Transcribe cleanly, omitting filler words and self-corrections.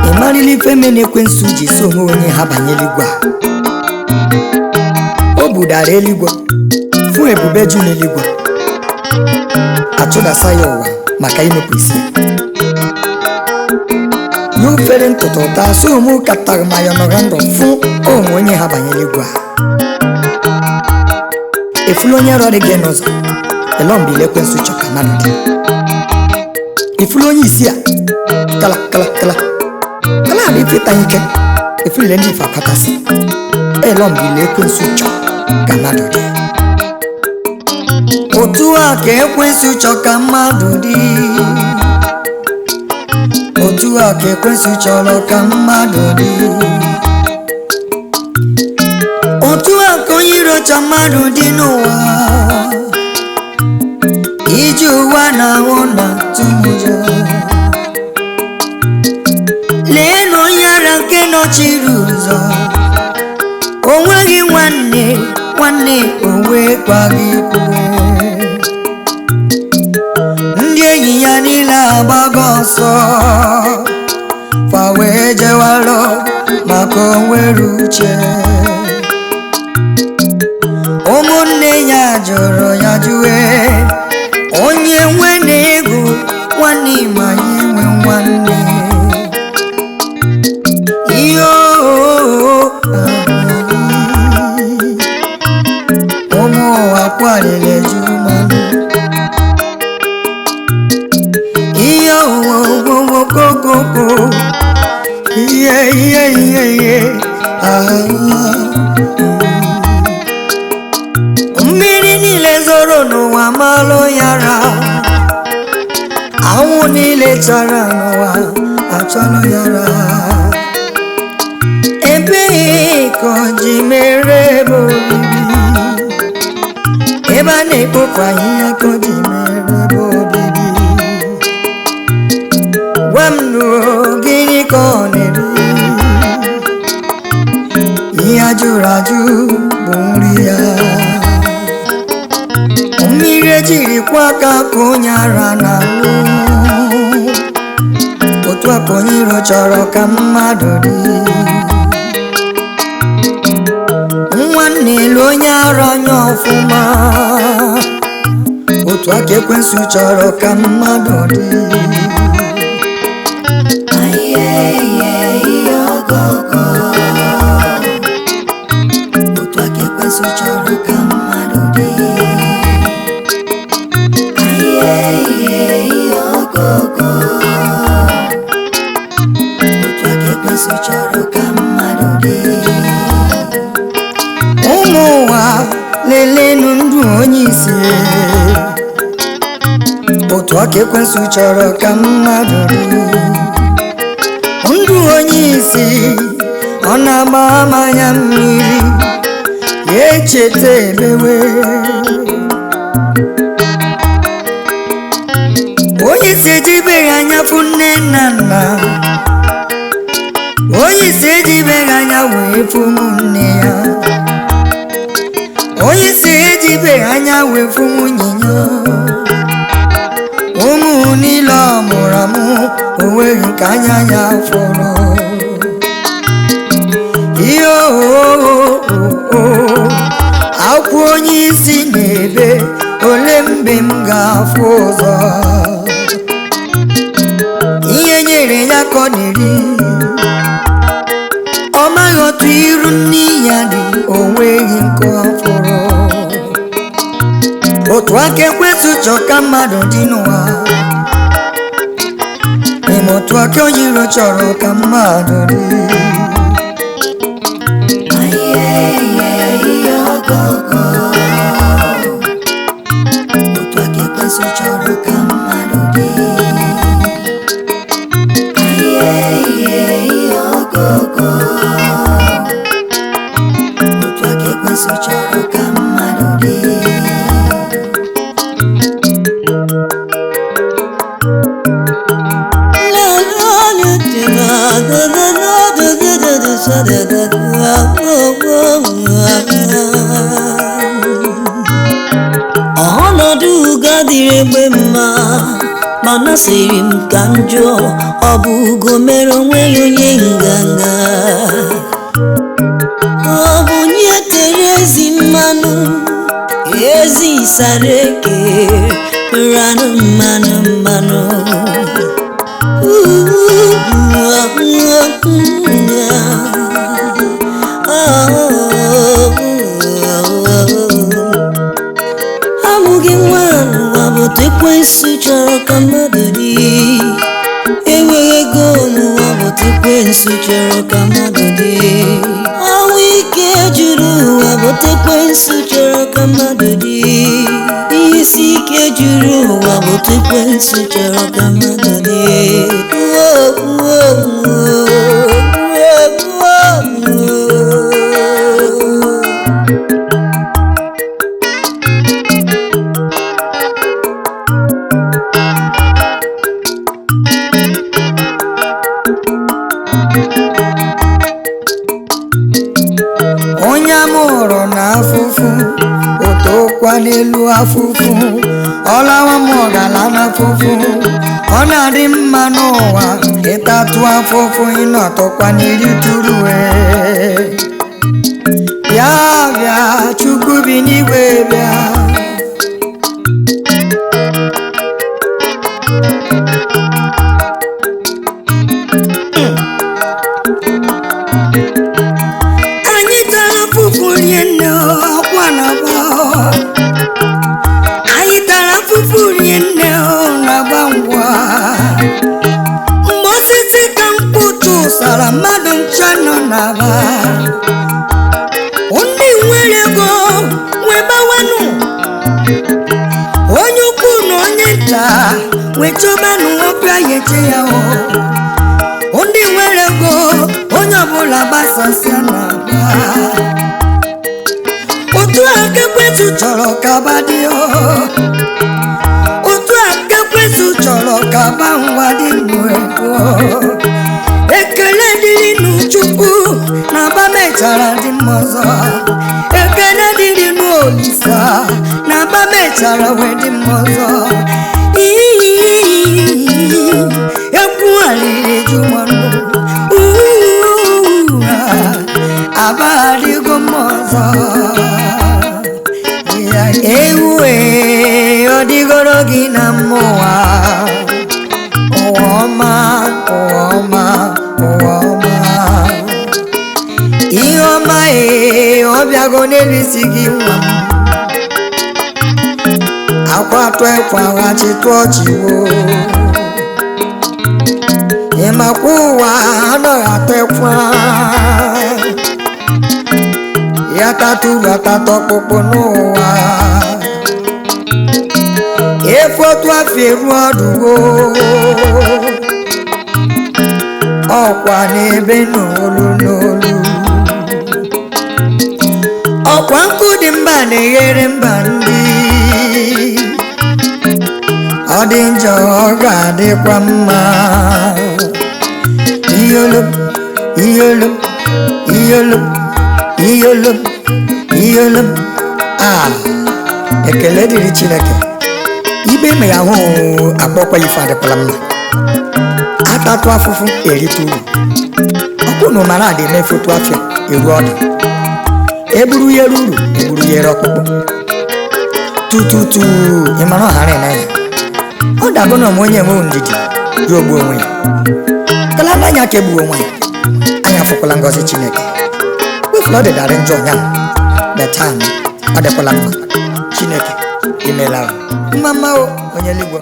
Ị marịla ife mere ekwensu ji so onwe onye ha banye eluigwe a? O budara eluigwe fụ ebube ju n'eluigwe, achụdasa ya ụwa maka inupụ isi ya. Ufere ntụtụ taa so mụ katara ma ya nọrọ ndụ fụ onwe onye ha banyere igwe a. Efulu onye rọrị gị n'ụzọ elọmbile ekwensu chọ ka mmadụ dị. Ifulu onye isi a kala kala kala kala adị feta ike efulile ndị ife akwatasị elọmbile ekwensu chọ ka mmadụ dị. Otu a ka ekwensu chọ ka mmadụ dị. Otu a ka ekwensu chọrọ ka mmadụ dị. Otu a ka onye iro chọ mmadụ dị n'ụwa. Iji ụwa na-ahụ na tụmụjọ. Lee na onye ara nke nọchiri ụzọ. O nweghị nwanne, nwanne onwekwaghị ikwu. Ndị enyi ya niile agbago ọsọ fa wee jewalụ maka onwere uche. Ụmụnne ya jụrụ ya jụe, onye nwe na ego nwanne ma ya enwe nwanne. Ihe ụmụ ụwa kwalile ju mmanụ. Ihe owuwu kokoko, ihe ihe ihe ihe ah. Mmiri niile zoro n'ụwa malụ yara, anwụ niile chara n'ụwa achalụ yara. Ebee ka ọ ji mere ebe obibi, ebe a na-ekpofu ahịhịa ka ọ ji mere ebe obibi. Gwa m nụrụ gịnị ka ọ na-eri? Ihe ajụrụ ajụ bụ nri ya. Mmiri ejirikwa aka ka onye ara na-aṅụ. Otu a ka onye iro chọrọ ka mmadụ dị. Nwanne elu onye ara anya ọfụma. Otu a ka ekwensu chọrọ ka mmadụ dị. Otu aka ekwensu chọrọ ka mmadụ dị. Otu aka ekwensu chọrọ ka mmadụ dị. Ụmụ ụwa lelenu ndụ onye isi. Otu aka ekwensu chọrọ ka mmadụ dị. Ndụ onye isi ọ na-agba mmanya mmiri ya echeta emewe. Onye isi ejibeghị anya fụ nne na nna. Onye isi ejibeghị anya wee fụ ụmụnne ya. Onye isi ejibeghị anya wee fụ nwunye ya. Ụmụ niile ọ mụrụ amụ onweghị nke anya ya fụrụ. Ihe ooo akwụ onye isi na-ebe ole mgbe m ga-afụ ụzọ. Ihe nyere ya ka ọ na-eri. Ọ maghị otu iru nne ya dị, o nweghị nke ọ fụrụ. Otu aka ekwensu chọ ka mmadụ dị n'ụwa. Ime otu aka onye iro chọrọ ka mmadụ dị. Otu aka ekwensu chọrọ ka mmadụ dị. Otu aka ekwensu chọrọ ka mmadụ dị. Ọnọdụ ugo adịrị egbe mma, Mana sịrị m ka m jụọ, ọ bụ ugo mere onwe ya onye nganga? Ọ bụ onye tere ezi mmanụ, ezi sara eke, ranụ mmanụ mmanụ. Amụghị nwa n'ụwa bụ otu ekwensu chọrọ ka mmadụ dị. Enweghị ego n'ụwa bụ otu ekwensu chọrọ ka mmadụ dị. Ọnwụ ike juru ụwa bụ otu ekwensu chọrọ ka mmadụ dị. Ihe isi ike juru ụwa bụ otu ekwensu chọrọ ka mmadụ dị. Uo, uo, uo, uo, uo, uo. Onye amụrụ na afụfụ otokwa n'elu afụfụ, ọlawa m ọgala n'afụfụ. Ọ na-adị mma n'ụwa ịtatụ afụfụ, ịnọtọkwa n'iri turue. Bịa bịa, Chukwu bi n'igwe bịa. Anyị tara afụfụ rie nne, ọkwa na agba. Anyị tara afụfụ rie nne, na-agba ngwa. Mgbe osisi ka mkpụ tụsara mmadụ ncha nọ n'aba, ndị nwere ego nwebawanụ, onye ukwu na onye nta nwechọbanụ ọbịa ya eche ya o. Ndị nwere ego, onye ọbụla gbasasịa n'aba. Otu a ka ekwensu chọrọ ka ba dị o. Otu a ka ekwensu chọrọ ka ba nwa dị nnukwu. Ekele dịrị Chukwu na aba mechara dị mma ọzọ. Ekele dịrị Olisa na aba mechara wee dị mma ọzọ. Egwu aliri jụmanụ, aba adịgo mma ọzọ. Ewu ee, ọ dịgoro gị na mmụọ. Ụwa ọma, ụwa ọma, ụwa ọma. Ihe ọma ee, ọ bịago n'elu isi gị nwa m. Akwa atụ ekwe aghachitụ ọchị wo. Ịmakwa ụwa anaghị atụ ekwe. Ya tatụrụ atatọ ọkpụkpụ n'ụwa. Efu otu afọ eru ọdụgo. Ọkwa n'ebe n'olu n'olu. Ọkwa nkụ dị mba na-eghere mba ndị. Ọ dị njọ, ọ ga-adịkwa mma. Iyolo, iyolo, iyolo, iyolo, iyolo. A ekele dịrị Chineke. Ibe mere ahụ akpọkwa ife adịkwala mma. Atatụ afụfụ erite uru. Ọkwụ na ụmara adị eme foto afịa eru ọdụ. Eburu ya uru, eburu ya ere ọkpụkpụ. Tututu ịmara ọghara eme ya. Ọ dabụ na onye enweghị ndidi ya ogbu onwe ya. Kalaba anya ka egbuo onwe ya. Anya afụkwala ngọzi Chineke. Wefula ọ dịdarị njọ ya betan, ọ dịkwala mma. Chineke imela mma mma o, onye eluigwe.